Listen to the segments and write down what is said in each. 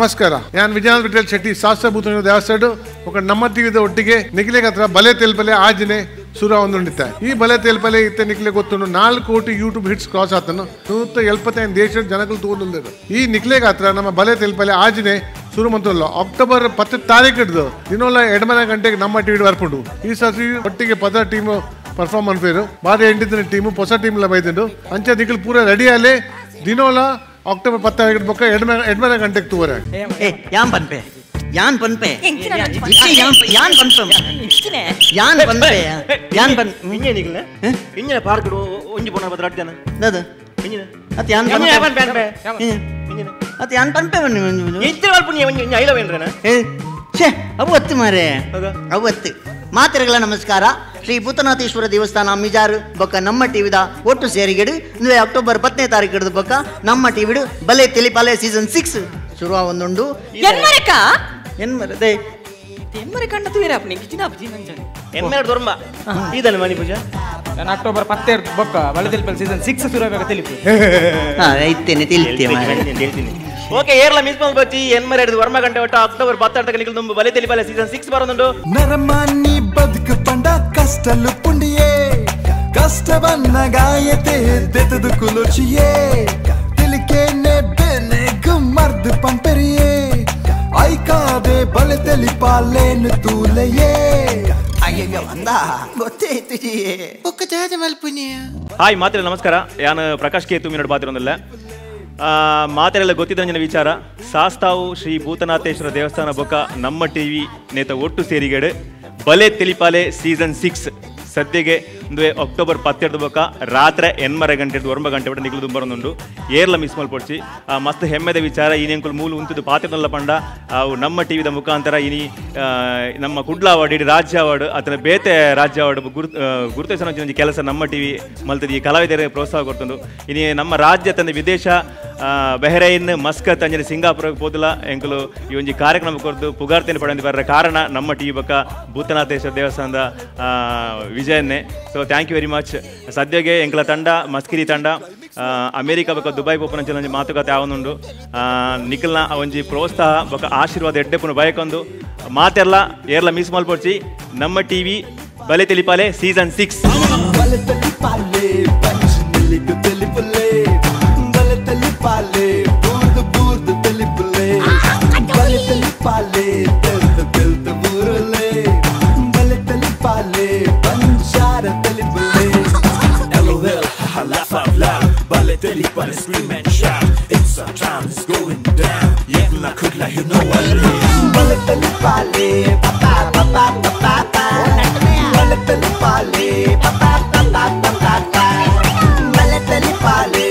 ನಮಸ್ಕಾರ. ನಾನು ವಿಜಯನಾಥ ವಿಠಲ್ ಶೆಟ್ಟಿ, ಶಾಸ್ತ್ರ ಭೂತ ದೇವಸ್ಥಾನ ఒక ನಮ್ಮ ಟಿವಿದ ಒಟ್ಟಿಗೆ ನಿಖಿಲೆಗೆ ಹತ್ರ ಬಲೆ ತೆಲ್ಪಲೆ ಆಜನೆ ಸುರ ಒಂದುಂಡಿತ್ತ. ಈ ಬಲೆ ತೆಲ್ಪಲೆ ಇತ್ತ ನಿಖಿಲೆ ಗೊತ್ತುಂಡು 4 ಕೋಟಿ ಯೂಟ್ಯೂಬ್ ಹಿಟ್ಸ್ ಕ್ರಾಸ್ ಆತನು 175 ದೇಶದ ಜನಗಳು ತಗೊಂಡು. ಈ ನಿಖಿಲೆಗೆ ಹತ್ರ ನಮ್ಮ ಬಲೆ ತೆಲ್ಪಲೆ ಆಜನೆ ಶುರು ಮಂತಲ್ಲ ಅಕ್ಟೋಬರ್ 10 ತಾರೀಕು ಹಿಡಿದು ದಿನೋಲ 2 ಗಂಟೆಗೆ ನಮ್ಮ ಟಿವಿ ಬರ್ಪುಂಡು. ಈ ಸರ್ತಿ ಒಟ್ಟಿಗೆ ಪದ ಟೀಮ್ ಪರ್ಫಾರ್ಮ್ ಅನ್ಪೇರು ಬಾರಿ 8 ಟೀಮು ಹೊಸ ಟೀಮ್ ಎಲ್ಲ ಬೈದುಂಡು. ಅಂಚೆ ದಿಕ್ಕಲು ಪೂರ ರೆಡಿ ಆಲೆ ದಿನೋಲ ಅಕ್ಟೋಬರ್ 10 ತಾರೀಕು ಬೊಕ್ಕ 2 ಗಂಟೆಗೆ ತೂವರೆ. ಯಾನ್ ಪನ್ಪೆ ಯಾನ್ ಪನ್ಪೆ ಯಾನ್ ಪನ್ಪೆ ಯಾನ್ ಪನ್ಪೆ ಯಾನ್ ಪನ್ ಇಂಜೆ ನಿಗಲ ಇಂಜೆ ಪಾರ್ಕ್ ಒಂಜಿ ಪೋನ ಬದ್ರ ಅಡ್ಜನ ದದ ಇಂಜೆ ಅತ್ ಯಾನ್ ಪನ್ಪೆ ಇಂಜೆ ಅತ್ ಯಾನ್ ಪನ್ಪೆ ಇಂಜೆ ವಲ್ಪುನಿ ಇಂಜೆ ಐಲ ವೇಂದ್ರನ ಏ ಛೆ ಅವತ್ತು ಮಾರೆ ಅವತ್ತು. ಮಾತೆರೆಗಳ ನಮಸ್ಕಾರ. ಶ್ರೀ ಭೂತನಾಥೇಶ್ವರ ದೇವಸ್ಥಾನ ಮಿಜಾರು ಬೊಕ್ಕ ನಮ್ಮ ಟಿವಿದ ಒಟ್ಟು ಸೇರಿಗೆಡು ಅಂದ್ರೆ ಅಕ್ಟೋಬರ್ 10ನೇ ತಾರೀಕು ಹಿಡಿದು ಬೊಕ್ಕ ನಮ್ಮ ಟಿವಿಡು ಬಲೆ ತೆಲಿಪಾಲೆ ಸೀಸನ್ 6 ಶುರುವ ಒಂದುಂಡು. ಅಕ್ಟೋಬರ್ 10 ಬೊಕ್ಕ ಬಲೆ ತೆಲಿಪಾಲೆ ಸೀಸನ್ 6 ಶುರು ತಿಳಿಪು ಇತ್ತೇನೆ ತಿಳಿತೇನೆ. ಓಕೆ ಏರ್ಲ ಮಿಸ್ ಬಚ್ಚಿ ಎನ್ಮರೆ ವರ್ಮ ಗಂಟೆ ಒಟ್ಟ ಅಕ್ಟೋಬರ್ 10 ನಿಖಿಲ್ ತುಂಬ ಬಲೆ ತೆಲಿಪಾಲೆ ಸೀಸನ್ 6 ಬರೋದುಂಡು. ನರಮಾನಿ ಬದುಕು ಪಂಡ ಕಷ್ಟಲು ಪುಂಡಿಯೇ ಕಷ್ಟವನ್ನ ಗಾಯತೆ ದೆತದು ಕುಲುಚಿಯೇ ತಿಳಿಕೇನೆ ಬೆನೆ ಗುಮ್ಮರ್ದು ಪಂಪೆರಿಯೇ ಐಕಾದೆ ಬಲೆ ತೆಲಿಪಾಲೇನು ತೂಲೆಯೇ. ಅಯ್ಯಯ್ಯೋ ಅಂದ ಗೊತ್ತೇ ಇತ್ತು ಒಕ್ಕ ಮಲ್ಪುನಿಯ. ಹಾಯ್ ಮಾತ್ರ ನಮಸ್ಕಾರ. ಯಾನು ಪ್ರಕಾಶ್ ಕೆ ತುಮಿನೋಡು ಬಾತಿರೋದಿಲ್ಲ. ಮಾತೆಲ್ಲ ಗೊತ್ತಿದ್ದಂಜಿನ ವಿಚಾರ. ಸಾಸ್ತಾವು ಶ್ರೀ ಭೂತನಾಥೇಶ್ವರ ದೇವಸ್ಥಾನ ಬೊಕ್ಕ ನಮ್ಮ ಟಿವಿ ನೇತ ಒಟ್ಟು ಸೇರಿಗೇಡು ಬಲೆ ತೆಲಿಪಾಲೆ ಸೀಸನ್ 6 ಸದ್ಯಗೆ ಒಂದು ಅಕ್ಟೋಬರ್ 10 ಬೊಕ್ಕ ರಾತ್ರಿ 8 ಗಂಟೆ 9 ಗಂಟೆ ಬಿಟ್ಟು ನಿಖಲು ಬರೋದುಂಡು. ಏರ್ಲ ಮಿಸ್ ಮಲ್ಪೊಡ್ಚಿ. ಮಸ್ತ್ ಹೆಮ್ಮೆದ ವಿಚಾರ. ಈ ಮೂಲ ಉಂಟು ಪಾತ್ರನಲ್ಲ ಪಂಡ ಅವು ನಮ್ಮ ಟಿವಿದ ಮುಖಾಂತರ ಇನಿ ನಮ್ಮ ಕುಡ್ಲ ಅವಾರ್ಡ್ ಇಡೀ ರಾಜ್ಯ ಅವಾರ್ಡ್ ಅತನ ಬೇತೆ ರಾಜ್ಯ ಅವಾರ್ಡ್ ಗುರುತಿಸೋ ಒಂಜಿ ಕೆಲಸ ನಮ್ಮ ಟಿವಿ ಮಲ್ತದ. ಈ ಕಲಾವಿದರಿಗೆ ಪ್ರೋತ್ಸಾಹ ಕೊಡ್ತುಂಡು. ಇನಿ ನಮ್ಮ ರಾಜ್ಯ ತಂದೆ ವಿದೇಶ ಬೆಹರೈನ್ ಮಸ್ಕತ್ ಅಂಜನೆ ಸಿಂಗಾಪುರಕ್ಕೆ ಪೋದಿಲ್ಲ ಎಂಕುಲು ಈ ಒಂಜಿ ಕಾರ್ಯಕ್ರಮ ಕೊರ್ದು ಪುಗಾರ್ತೆಯನ್ನು ಪಡೆದು ಬರ ಕಾರಣ ನಮ್ಮ ಟಿವಿ ಬೊಕ್ಕ ಭೂತನಾಥೇಶ್ವರ ದೇವಸ್ಥಾನದ ವಿಜಯನ್ನೇ. So thank you very much. ಸದ್ಯಗೆ ಎಂಕಲ ತಂಡ ಮಸ್ಕಿರಿ ತಂಡ ಅಮೇರಿಕಾ ಬೊಕ್ಕ ದುಬೈ ಪೋಪನಂಚಿನ ಒಂಜಿ ಮಾತುಕತೆ ಆವೊಂದುಂಡು. ನಿಖಲ್ನ ಒಂಜಿ ಪ್ರೋತ್ಸಾಹ ಬೊಕ್ಕ ಆಶೀರ್ವಾದ ಎಡ್ಡೆಪುನ ಬಯಕೊಂದು ಮಾತೆರ್ಲ ಏರ್ಲ ಮಿಸ್ ಮಲ್ಪೊಡ್ಚಿ. ನಮ್ಮ ಟಿವಿ ಬಲೆ ತೆಲಿಪಾಲೆ season 6. Scream and shout, it's our time, it's going down. Yekla kudla, you know what it is. Bale telipale, pa pa pa pa pa pa. Bale telipale, pa pa pa pa pa pa. Bale telipale,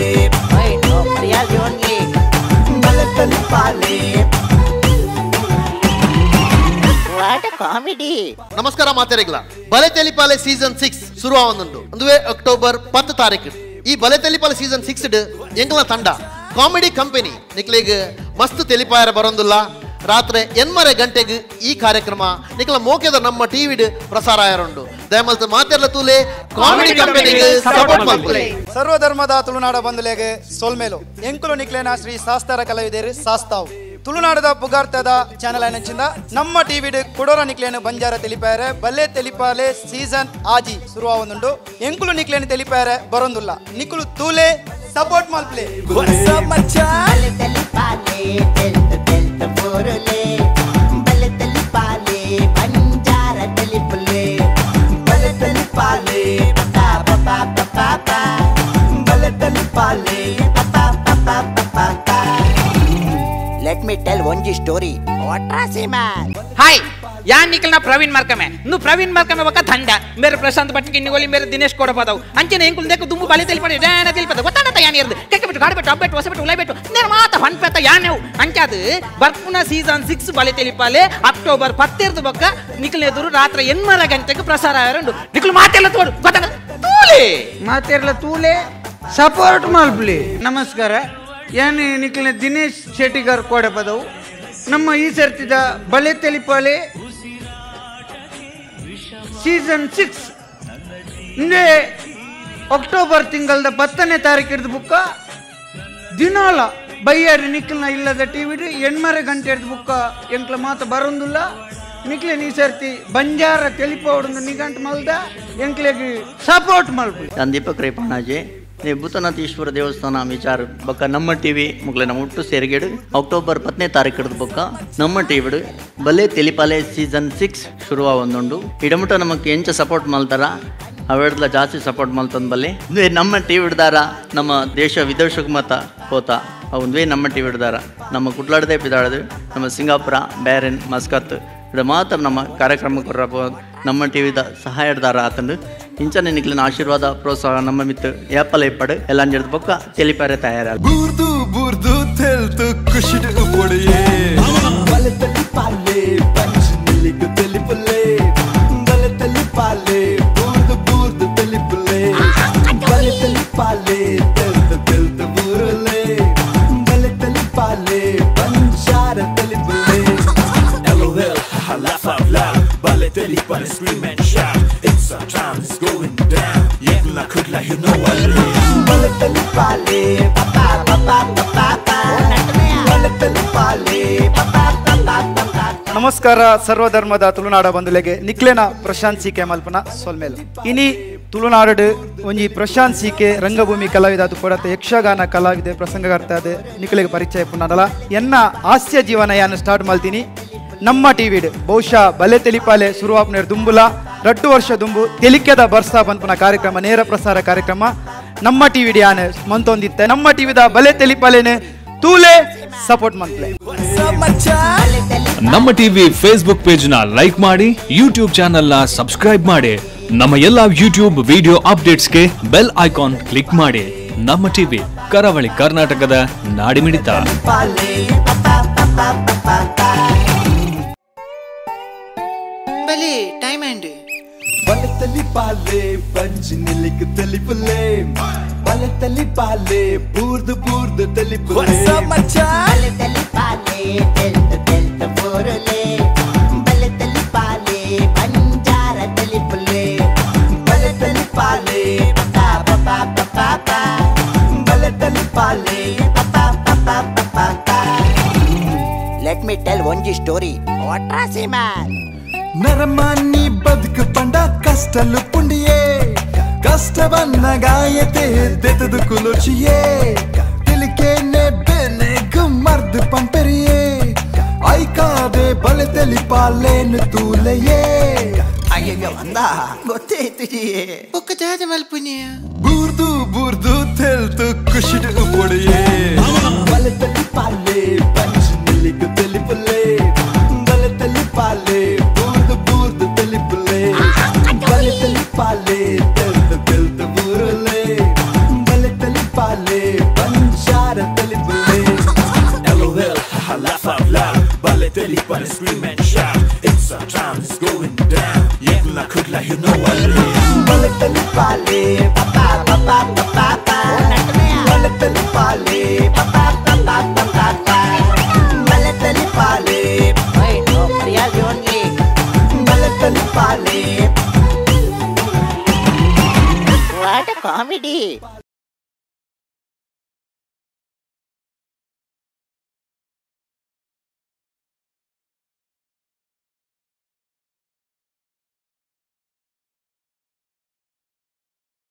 oi no priyal yonge. Bale telipale. What a comedy. ನಮಸ್ಕಾರ ಮಾತೆರೆಗಳ. ಬಲೆ ತೆಲಿಪಾಲೆ season 6 ಶುರು ಆವೊಂದುಂಡು. ಅಂದುವೆ ಅಕ್ಟೋಬರ್ 10 ತಾರೀಕು. ಈ ಬಲೆ ತೆಲಿಪಾಲೆ season 6 ಎಂಗ್ಲ ತಂಡ comedy company ನಿಕ್ಲೆಗ್ ಮಸ್ತ್ ತೆಲಿಪಾಯರ ಬರೋದಿಲ್ಲ. ರಾತ್ರಿ 8 ಗಂಟೆಗೆ ಈ ಕಾರ್ಯಕ್ರಮ ನಿಕ್ಲ ಮೋಕೆದ ನಮ್ಮ ಟಿವಿಡ್ ಪ್ರಸಾರ ಆಯರುಂಡು. ದಯಮಲ್ತ ಮಾತೆರ್ಲ ತೂಲೆ ಕಾಮಿಡಿ ಕಂಪನಿಗೆ ಸಪೋರ್ಟ್ ಮಲ್ಪುಲೆ. ಸರ್ವಧರ್ಮದ ತುಳುನಾಡ ಬಂಧುಲೆಗ್ ಸೊಲ್ಮೇಲು ಎಂಕುಲು ನಿಕ್ಲೇನ ಶ್ರೀ ಶಾಸ್ತಾರ ಕಲಾವಿದರು ಸಾಸ್ತಾವು ತುಳುನಾಡದ ಪುಗಾರ್ತದ ಚಾನೆಲ್ ಐನಂಚಿಂದ ನಮ್ಮ ಟಿವಿಡ್ ಕೊಡೋರ ನಿಕ್ಲೇನು ಬಂಜಾರ ತೆಲಿಪಾಯರೆ ಬಲ್ಲೆ ತೆಲಿಪಾಲೆ ಸೀಸನ್ ಆಜಿ ಶುರುವಾವೊಂದುಂಡು. ಎಂಕುಲು ನಿಕ್ಲೇನು ತೆಲಿಪಾಯರೆ ಬರೋಂದುಲ್ಲ. ನಿಕುಲು ತೂಲೆ ಸಪೋರ್ಟ್ ಮಲ್ಪುಲೆ. ಬಲೆ ತೆಲಿಪಾಲೆ ತೆಲ್ತ ತೆಲ್ತ ಬೋರುಲೆ ಬಲೆ ತೆಲಿಪಾಲೆ ಬಂಜಾರ ತೆಲಿಪುಲೆ ಬಲೆ ತೆಲಿಪಾಲೆ ಪಾ ಪಾ ಪಾ ಪಾ ಬಲೆ ತೆಲಿಪಾಲೆ ಪಾ ಪಾ ಪಾ ಪಾ ಪಾ. Let me tell ಒಂಜಿ ಸ್ಟೋರಿ. ಹಾಯ್ ಯಾನ್ ನಿಖಲ್ನ ಪ್ರವೀಣ್ ಮಾರ್ಕಮೆ. ನು ಪ್ರವೀಣ್ ಮಾರ್ಕಮೆ ಬೊಕ್ಕ ದಂಡ ಮೇರೆ ಪ್ರಶಾಂತ್ ಭಟ್ ಕಿನ್ನಿಗೋಲಿ ಮೇರೆ ದಿನೇಶ್ ಕೋಡಪದವು ಅಂಚನೆ ಎಂಕುಲು ದೇಕು ದುಂಬು ಬಲೆ ತೆಲಿಪಡೆ ಡಾನ ತೆಲಿಪದ ಗೊತ್ತಾನತ ಯಾನ್ ಇರ್ದು ಕೆಕ್ಕೆ ಬಿಟ್ಟು ಗಾಡಿ ಬಿಟ್ಟು ಅಬ್ಬೆಟ್ಟು ಹೊಸ ಬಿಟ್ಟು ಉಲೈ ಬಿಟ್ಟು ನೇರ ಮಾತ ಫನ್ಪೆತ ಯಾನೆವು ಅಂಚಾದು ಬರ್ಪುನ ಸೀಸನ್ 6 ಬಲೆ ತೆಲಿಪಾಲೆ ಅಕ್ಟೋಬರ್ 10 ಬೊಕ್ಕ ನಿಖಲ್ ಎದುರು ರಾತ್ರಿ 8 ಗಂಟೆಗೆ ಪ್ರಸಾರ ಆಯರುಂಡು. ನಿಖಲ್ ಮಾತೆಲ್ಲ ತೋಡು ಗೊತ್ತಾನ ತೂಲೆ ಮಾತೆಲ್ಲ ತೂಲೆ ಸಪೋರ್ಟ್ ಮಲ್ಪುಲೆ. ನಮಸ್ಕಾರ. ಯಾನ್ ನಿಖಲ್ನ ದಿನೇಶ್ ಶೆಟ್ಟಿಗಾರ್ ಕೋಡಪದವು. ನಮ್ಮ ಈ ಸರ್ತಿದ ಬಲೆ ತೆಲಿಪಾಲೆ ಸೀಸನ್ 6 ಇಂದೇ ಅಕ್ಟೋಬರ್ ತಿಂಗಳದ 10ನೇ ತಾರೀಕು ಹಿಡಿದು ಬುಕ್ಕ ದಿನಾಲ ಬೈಯಾರು ನಿಕ್ಲನ ಇಲ್ಲದ ಟಿವಿ ಎಣ್ಮರೆ ಗಂಟೆ ಬುಕ್ಕ ಎಂಕ್ಲ ಮಾತ ಬರೋಂದುಲ್ಲ ನಿಕ್ಲೆ ನೀ ಸರ್ತಿ ಬಂಜಾರ ತೆಲಿಪೋಡು ನಿಗಂಟು ಮಲ್ದ ಎಂಕ್ಲೆಗ್ ಸಪೋರ್ಟ್ ಮಲ್ಪು. ನಾನು ದೀಪಕ್ ರೈ ಪಾಣಾಜೆ ಭೂತನಾಥೇಶ್ವರ ದೇವಸ್ಥಾನ ವಿಚಾರ ಬೊಕ್ಕ ನಮ್ಮ ಟಿವಿ ಮುಗ್ಲೆ ನಮ್ಮ ಒಟ್ಟು ಸೇರಿಗೇಡು ಅಕ್ಟೋಬರ್ 10ನೇ ತಾರೀಕು ಬೊಕ್ಕ ನಮ್ಮ ಟಿವಿಡು ಬಲೆ ತೆಲಿಪಾಲೆ ಸೀಸನ್ 6 ಶುರುವಾಗೊಂದುಂಡು. ಇಡಮುಟ ನಮಕ್ ಎಂಚ ಸಪೋರ್ಟ್ ಮಲ್ತಾರ ಅವೆಡ್ಲ ಜಾಸ್ತಿ ಸಪೋರ್ಟ್ ಮಲ್ತಂದು ಬಲ್ಲೆ ನಮ್ಮ ಟಿವಿ ಹಿಡ್ದಾರ ನಮ್ಮ ದೇಶ ವಿದೇಶಕ್ಕೆ ಮತ ಹೋತ ಅವಂದ್ವೇ ನಮ್ಮ ಟಿವಿ ಹಿಡ್ದಾರ ನಮ್ಮ ಕುಟ್ಲಾಡದೆ ಪಿದಾಡದು ನಮ್ಮ ಸಿಂಗಾಪುರ ಬ್ಯಾರೆನ್ ಮಸ್ಕತ್ ಇಡ ಮಾತ್ರ ನಮ್ಮ ಕಾರ್ಯಕ್ರಮಕ್ಕೆ ನಮ್ಮ ಟಿವಿದ ಸಹಾಯ ಹಿಡ್ದಾರ ಆತಂದು ಇಂಚನೆ ನಿಕ್ಲಿನ ಆಶೀರ್ವಾದ ಪ್ರೋತ್ಸಾಹ ನಮ್ಮ ಮಿತ್ತು ಏಪಲ ಇಪ್ಪಡು ಎಲ್ಲ ಅಂಜಿಡ್ದ ಪಕ್ಕ ತೆಲಿಪಾರೆ ತಯಾರ. ಬೂರ್ದು ಬೂರ್ದು ತೆಲ್ತು ಖುಷಿಡು ಪೊಡಿಯೇ ಬಲೆ ತೆಲಿಪಾಲೆ ಪಂಚನಿಲಿಗು ತೆಲಿಪುಲೆ ಬಲೆ ತೆಲಿಪಾಲೆ ಬೂರ್ದು ಬೂರ್ದು ತೆಲಿಪುಲೆ ಬಲೆ ತೆಲಿಪಾಲೆ ತೆಲ್ತು ತೆಲ್ತು ಬೂರುಲೆ ಬಲೆ ತೆಲಿಪಾಲೆ ಬಂಜಾರ ತೆಲಿಪುಲೆ. LOL haha laugh out loud ಬಲೆ ತೆಲಿಪಾಲೆ scream and shout. It's our time, it's going down. Yekla kudla, you know what it is. Bale telipale, pa pa pa pa pa pa. Bale telipale, pa pa pa pa pa. ನಮಸ್ಕಾರ ಸರ್ವಧರ್ಮದ ತುಳುನಾಡ ಬಂಧುಲೆಗೆ ನಿಕ್ಲೆನ Prashant C K ಮಲ್ಪನ ಸೊಲ್ಮೇಲು. ಇನಿ ತುಳುನಾಡು ಒಂಜಿ Prashant C K ರಂಗಭೂಮಿ ಕಲಾವಿದ ಅದು ಕೊಡತೆ ಯಕ್ಷಗಾನ ಕಲಾವಿದೆ ಪ್ರಸಂಗಕರ್ತ ಅದೇ ನಿಕ್ಲೆಗೆ ಪರಿಚಯ ಪುನಡಲ. ಎನ್ನ ಹಾಸ್ಯ ಜೀವನ ಯಾನು ಸ್ಟಾರ್ಟ್ ಮಾಡ್ತೀನಿ ನಮ್ಮ ಟಿವಿಡ್. ಬಹುಶಃ ಬಲೆ ತೆಲಿಪಾಲೆ ಶುರುವಾಪನೇರು ದುಂಬುಲ 2 ವರ್ಷ ದುಂಬು ತೆಲಿಕೆದ ಬರ್ಸಾ ಪನ್ಪುನ ಕಾರ್ಯಕ್ರಮ ನೇರ ಪ್ರಸಾರ ಕಾರ್ಯಕ್ರಮ ನಮ್ಮ ಟಿವಿಡಿ ಯಾನೆ ಮಂತೊಂದಿತ್ತೆ. ನಮ್ಮ ಟಿವಿದ ಬಲೆ ತೆಲಿಪಾಲೆನೆ ತೂಲೆ ಸಪೋರ್ಟ್ ಮಂತ್ಲೆ. ನಮ್ಮ ಟಿವಿ ಫೇಸ್ಬುಕ್ ಪೇಜ್ ನ ಲೈಕ್ ಮಾಡಿ, ಯೂಟ್ಯೂಬ್ ಚಾನೆಲ್ ನ ಸಬ್ಸ್ಕ್ರೈಬ್ ಮಾಡಿ, ನಮ್ಮ ಎಲ್ಲಾ ಯೂಟ್ಯೂಬ್ ವಿಡಿಯೋ ಅಪ್ಡೇಟ್ಸ್ಗೆ ಬೆಲ್ ಐಕಾನ್ ಕ್ಲಿಕ್ ಮಾಡಿ. ನಮ್ಮ ಟಿವಿ ಕರಾವಳಿ ಕರ್ನಾಟಕದ ನಾಡಿಮಿಡಿತ. ಬಲೆ ತೆಲಿಪಾಲೆ ಪಂಚನಿಲಿಗು ತೆಲಿಪುಲೆ ಬಲೆ ತೆಲಿಪಾಲೆ ಬೂರ್ದು ಬೂರ್ದು ತೆಲಿಪುಲೆ ಬಲೆ ತೆಲಿಪಾಲೆ ತೆಲ್ತು ತೆಲ್ತು ಬೂರುಲೆ ಬಲೆ ತೆಲಿಪಾಲೆ ಬಂಜಾರ ತೆಲಿಪುಲೆ ಬಲೆ ತೆಲಿಪಾಲೆ ಪಾ ಪಾ ಪಾ ಪಾ ಬಲೆ ತೆಲಿಪಾಲೆ ಪಾ ಪಾ ಪಾ ಪಾ. Let me tell ಒಂಜಿ ಸ್ಟೋರಿ. ವಾಟ್ರಾಸಿ ಮ್ಯಾನ್ ನರಮಾನಿ ಬದುಕು ಪಂಡ ಕಷ್ಟಲು ಪುಂಡಿಯೇ ಕಷ್ಟವನ್ನ ಗಾಯತೆ ದೆತದು ಕುಲುಚಿಯೇ ತಿಳಿಕೇನೆ ಬೆನೆ ಗುಮ್ಮರ್ದು ಪಂಪೆರಿಯೇ ಐಕಾದೆ ಬಲೆ ತೆಲಿಪಾಲೇನು ತೂಲೆಯೇ. ಅಯ್ಯಯ್ಯೋ ಅಂದ ಗೊತ್ತೇ ಇತ್ತು ಬೊಕ್ಕ ಜಾಜ ಮಲ್ಪುನಿಯ ಬೂರ್ದು ಬೂರ್ದು ತೆಲ್ತು ಖುಷಿಡು ಪೊಡಿಯೇ ಬಲೆ ತೆಲಿಪಾಲೆ ಪಂಚನಿಲಿಗು ತೆಲಿಪುಲೆ ಬಲೆ ತೆಲಿಪಾಲೆ ಬೂರ್ದು ಬೂರ್ದು ತೆಲಿಪುಲೆ ಬಲೆ ತೆಲಿಪಾಲೆ ತೆಲ್ತು ತೆಲ್ತು ಬೂರುಲೆ ಬಲೆ ತೆಲಿಪಾಲೆ ಬಂಜಾರ ತೆಲಿಪುಲೆ. LOL haha laugh out loud ಬಲೆ ತೆಲಿಪಾಲೆ scream and shout. It's our time, it's going down. Yekla kudla, you know what it is. ಬಲೆ ತೆಲಿಪಾಲೆ ಪಾ ಪಾ ಪಾ ಪಾ ಪಾ ಬಲೆ ತೆಲಿಪಾಲೆ ಪಾ ಪಾ ಪಾ ಪಾ ಪಾ ಬಲೆ ತೆಲಿಪಾಲೆ ಬಲೆ ತೆಲಿಪಾಲೆ. What a comedy.